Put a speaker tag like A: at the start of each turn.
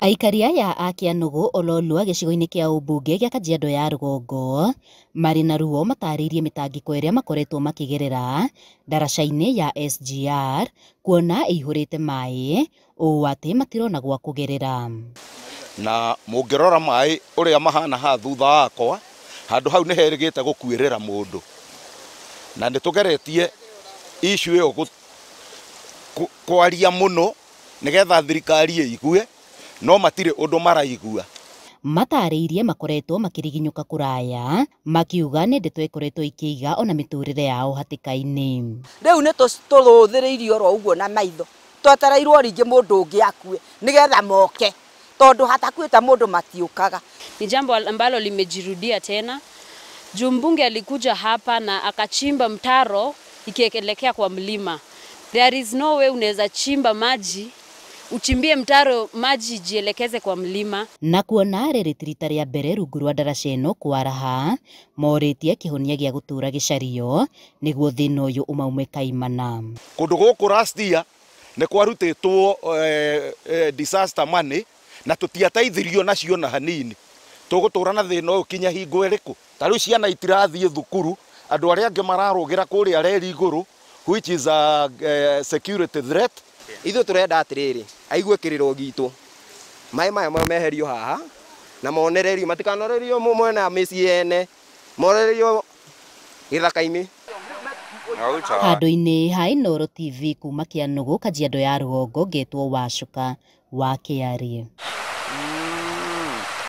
A: Aikari aya a Kĩanũgũ Ololua gĩcigo-inĩ kĩa ũmbunge gĩa Kajiado ya rũgongo marĩ na ruo matarĩirie mĩtangĩko ĩrĩa makoretwo makĩgerera ndaraca-inĩ ya SGR kuona ĩihũrĩte maĩ ũũ atĩ matirona gwa kũgerera.
B: Na mũngĩrora maĩ ũrĩa mahana haha thutha wakwa, handũ hau nĩ herĩgĩte gũkuĩrĩra mũndũ, na nĩ tũgeretie issue ĩyo kwaria mũno nĩgetha thirikari ĩigue, no matirĩ ũndũ maraigua.
A: Matarĩirie makoretwo makĩriginyũka kũraya makiuga nĩ ndeto ĩkoretwo ikĩiga ona mĩtũrĩre yao hatĩka-inĩ.
C: Rĩu nĩ tũrũthĩrĩirie oro ũguo na maitho, twetereirwo rĩngĩ mũndũ ũngĩ akue nĩgetha moke, tondũ hatakuĩte mũndũ matiũkaga.
D: Ni jambo ambalo limejirudia tena. Juu mbunge alikuja hapa na akachimba mtaro ikielekea kwa mlima. There is no way unaweza chimba maji, uchimbie mtaro maji ijielekeze kwa mlima.
A: Na kuona rĩrĩ ti rita rĩa mbere rungu rwa ndaraca ĩno kwaraha, morĩtie kĩhonia gĩa gũtũũra gĩcario nĩguo thĩna ũyũ ũmaume kaimana.
B: Kũndũ gũkũ last year nĩ kwarutĩtwo disaster money na tũtiateithirio nacio na hanini. Tũgũtũra na thĩna ũyũ kinya hingo ĩrĩkũ? Ta rĩu ciana itirathiĩ thukuru, andũ arĩa angĩ mararũgĩra kũrĩa reri igũrũ, which is a security threat.
E: Ithuĩ tũrenda atĩrĩrĩ, aigue kĩrĩro gitũ, maĩ maya meherio haha na monererio, matikanorerio mwena mĩciĩ ene, monererio gĩthaka-inĩ.
A: Handũ-inĩ ha Inooro TV kuma Kĩanũgũ, Kajiado ya rũgongo, ngetwo Wacuka wa Kĩarĩ.